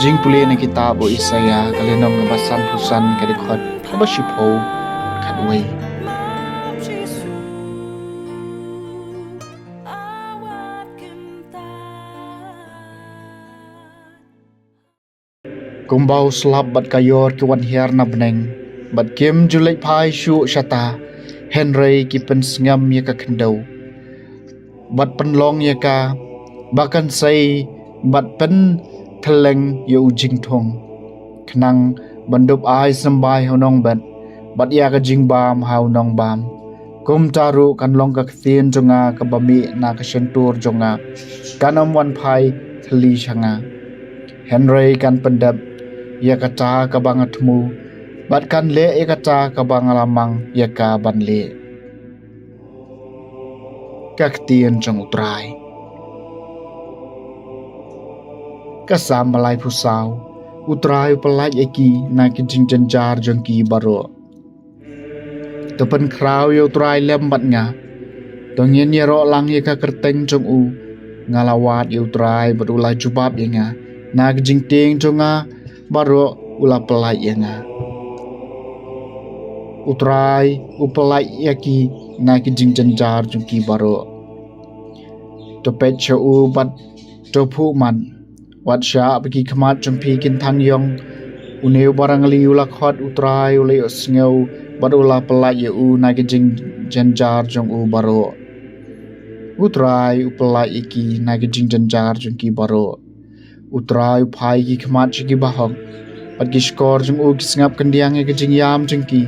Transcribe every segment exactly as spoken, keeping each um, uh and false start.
Jingpule na kitab u Isaïah, ka lynnong kaba sanphew san, ka dkhot kaba shiphew khatwei. Kumba u slap bad ka ïor ki wan hiar na bneng, bad kim ju leit phai shuh shata, hynrei ki pynsngem ïa ka khyndew bad pynlong ïa ka, ba kan sei bad pynthylleng ïa u jingthung, khnang ban dup ai symbai ha u nongbet bad ïa ka jingbam ha u nongbam. Kumta ruh kan long ka ktien jong nga kaba mih na ka shyntur jong nga, kan ym wan phai thylli sha nga, hynrei kan pyndep ïa kata kaba nga thmu, bad kan leh ïa kata kaba nga la mang ïa ka ban leh. Ka ktien jong U Trai. Ka Salm ba laiphew saw. U Trai u pyllait ïa ki na ki jingjynjar jong ki baroh. To pynkhraw ïa U Trai lem bad nga. To ngin ïaroh lang ïa ka kyrteng jong u. Nga la wad ïa U Trai bad u la jubab ïa nga. Na ka jingtieng jong nga baroh u la pyllait ïa nga. U Trai u pyllait ïa ki na ki jingjynjar jong ki baroh. To peit sha u bad to phuh mat. Wat shah ba ki khmat jong phi kin thang ïong. Une uba rangli u la khot, U Trai u la ïohsngew bad u la pyllait ïa u na ki jingjynjar jong u baroh. U Trai u pyllait ïa ki na ki jingjynjar jong ki baroh. U Trai u phai ïa ki khmat sha ki bahok, bad ki shkor jong u ki sngap khyndiat ïa ka jingïam jong ki.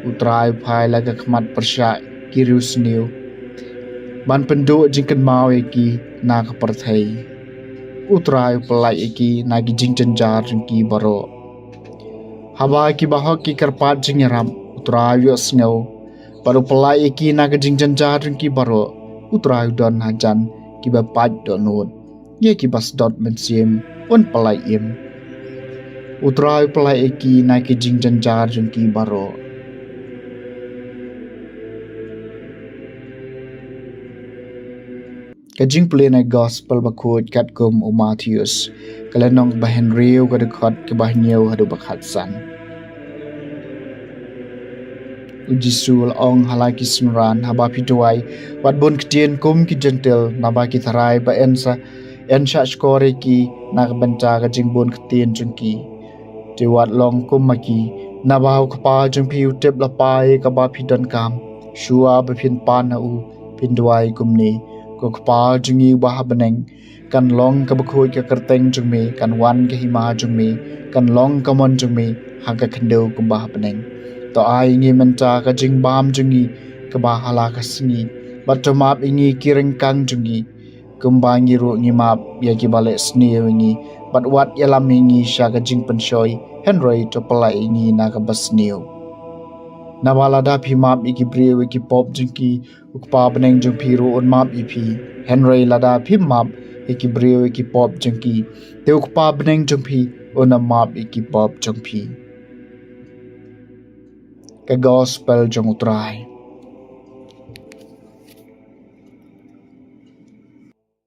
U Trai u phai la ka khmat pyrshah ki riewsniew, ban pynduh jingkynmaw ïa ki na ka pyrthei. U Trai u pyllait ïa ki na ki jingjynjar jong ki baroh. Haba ki bahok ki kyrpad jingïarap, U Trai u ïohsngew, bad u pyllait ïa ki na ki jingjynjar jong ki baroh. U Trai u don hajan kiba pait dohnud, ïa kiba sdot mynsiem un pyllait im. U Trai u pyllait ïa ki na ki jingjynjar jong ki baroh. Ka jingpule na Gospel bakhuid katkum u Mathaios, ka lynnong ba hynriew, ka dkhot kaba hynñiew haduh ba khatsan. U Jisu u la ong ha la ki synran, haba phi duwai, wat bun ktien kum ki jentil, naba ki tharai ba yn sa, yn shah shkor ïa ki na ka bynta ka jingbun ktien jong ki. Te wat long kum ma ki, naba u Kpa jong phi u tip lypa ïa kaba phi donkam. Shuwa ba phin pan ha u, phin duwai kumne: Ko Kpa jong ngi uba ha bneng, kan long kaba khuid ka kyrteng jong me, kan wan ka hima jong me, kan long ka mon jong me ha ka khyndew kumba ha bneng. To ai ïa ngi mynta ka jingbam jong ngi kaba ha la ka sngi, bad to map ïa ngi ki ryngkang jong ngi, kumba ngi ruh ngi map ïa kiba leh sniew ïa ngi, bad wat ïalam ïa ngi sha ka jingpynshoi, hynrei to pyllait ïa ngi na kaba sniew. Naba lada phi map ïa ki briew ïa ki pop jong ki, u Kpa bneng jong phi ruh un map ïa phi. Hynrei lada phim map ïa ki briew ïa ki pop jong ki, te u Kpa bneng jong phi un ym map ïa ki pop jong phi. Ka Gospel jong U Trai.